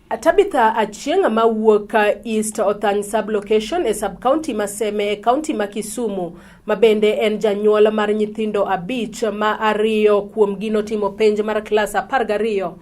Tabitha Achieng' mawuok East Othany sub-location e sub-county ma Seme e county ma Kisumu, ma bende en janyuol mar nyithindo 5 ma 2 kuomgi notimo penj mar klas 12,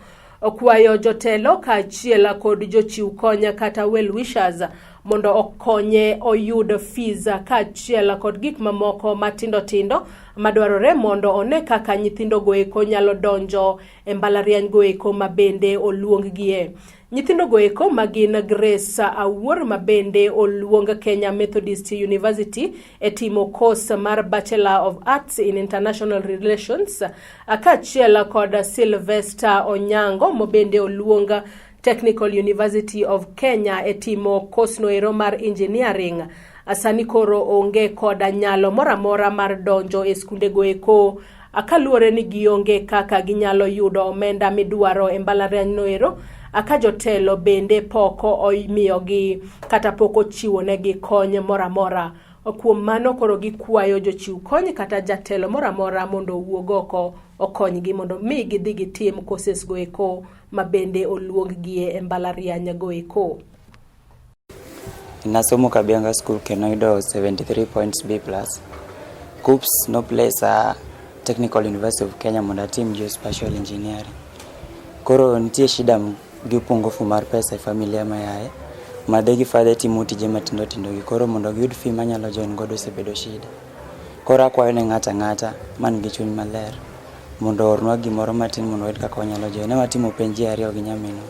okwayo jotelo kaachiel kod jochiw kony kata well wishers mondo okonye oyud fees kaachiel kod gik mamoko matindo tindo madwarore mondo one kaka nyithindo goeko nyalo donjo e mbalariany goeko ma bende oluonggie. Nyithindo goeko ma gin Grace Awuor ma bende oluong Kenya Methodist University e timo course mar Bachelor of Arts in International Relations kaachiel kod Sylvester Onyango ma bende oluong Technical University of Kenya e timo course noero mar engineering. Sani koro onge koda nyalo moro amora mar donjo e skunde goeko kaluwore ni gionge kaka ginyalo yudo omenda midwaro e mbalariany noero, ka jotelo bende pok omiyogi kata pok ochiwonegi kony moro amora. Kuom mano koro gikwayo jochiw kony kata jatelo moro amora mondo owuog oko okonygi mondo mi gidhi gitim courses goeko ma bende oluonggie e mbalariany goeko. Nasomo Kabianga School kendo ayudo 73 points B+. KUCCPS no place a Technical University of Kenya mondo atim Geospatial Engineering. Koro nitie shida gi upungufu mar pesa e familia mayae. Mother gi father timo tije matindo tindo gi koro mondo giyud fee manyalo join godo osebedo shida. Koro akwayo ne ng'ato ang'ata man gi chuny maler mondo oornwa gimoro matin mondo wayud kaka wanyalo join. Ne watimo penj ji 2 gi nyaminwa.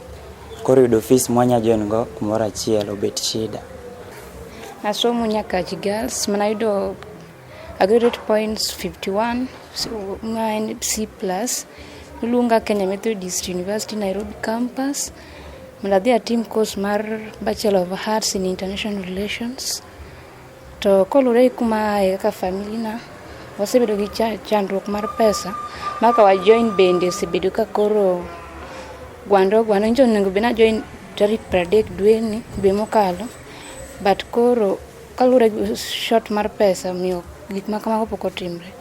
Koro yudo fees mwanya join go kumoro achiel obet shida. Nasomo Nyakach Girls manayudo aggregate points 51, so ma en C+. Noluonga Kenya Methodist University Nairobi campus mondo adhi atim course mar Bachelor of Arts in International Relations. To koluwore gi kuma aaye kaka family na, wasebedo gi chandruok mar pesa ma ka wa join bende osebedo ka koro gwando gwando. Nyocha onego bed ni a join tarik 30 dweni, dwe mokalo, but koro kaluwore gi short mar pesa omiyo gik ma kamago pok otimre.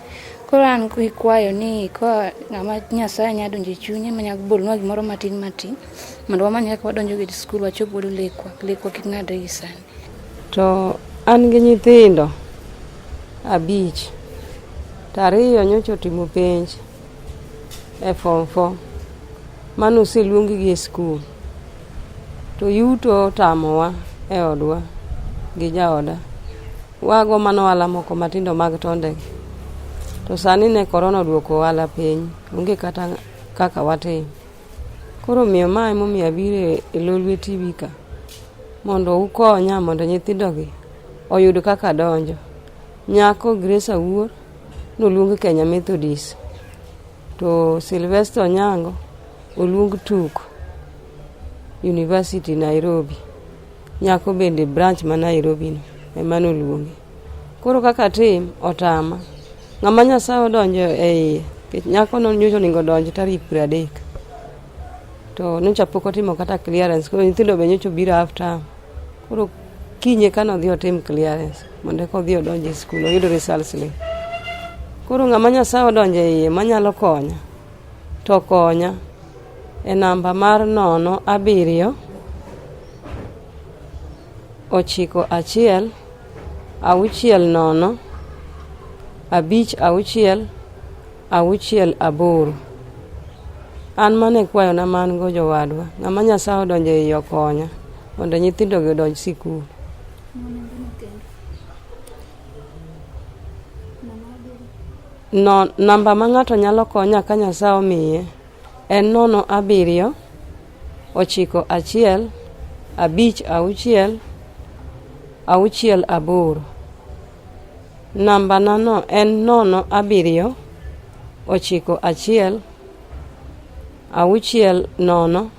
Koro an gi kwayo ni ka ng'ama Nyasaye nyalo donjo e chunye manyalo bolonwa gimoro matin matin mondo wamany kaka wadonjo e skul wachop godo lekwa, lekwa kik ng'adre gi sani. To an gi nyithindo 5 to 2 nyocha otimo penj e form 4 mano oseluong gi e skul to yuto otamowa e odwa gi jaoda. Wago mana ohala moko matindo mag tondegi to sani ne korona oduoko ohala piny, onge kata kaka watim. Koro omiyo ma emomiyo abiro e Lolwe TV ka mondo ukonya mondo nyithindogi oyud kaka donjo. Nyako Grace Awuor noluong Kenya Methodist to Sylvester Onyango oluong TUK University Nairobi. Nyako bende branch ma Nairobi no ema noluongi. Koro kaka tim otama. Ng'ama Nyasaye odonjo e iye, nikech nyako no nyocha onego odonj tarik 30. To nyocha pok otimo kata clearance, koro nyithindo be nyocha obiro half term. Koro kinye kane odhi otim clearance mondo eka odhi odonj e skul oyud result slip. Koro ng'ama Nyasaye odonjo e iye manyalo konya to konya e namba mar 0 7 9 1 6 0 5 6 6 8. An mano e kwayona ma an go jowadwa. Ng'ama Nyasaye odonjo e iye okonya mondo nyithindogi odonj sikul. No, namba ma ng'ato nyalo konya ka Nyasaye omiye en 0 7 9 1 5 6 6 8. Namba na no en 0 7 9 1 6 0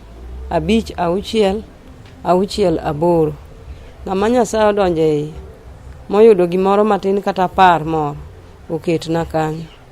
5 6 6 8. Ng'ama Nyasaye odonjo e iye moyudo gimoro matin kata par moro oketna kanyo.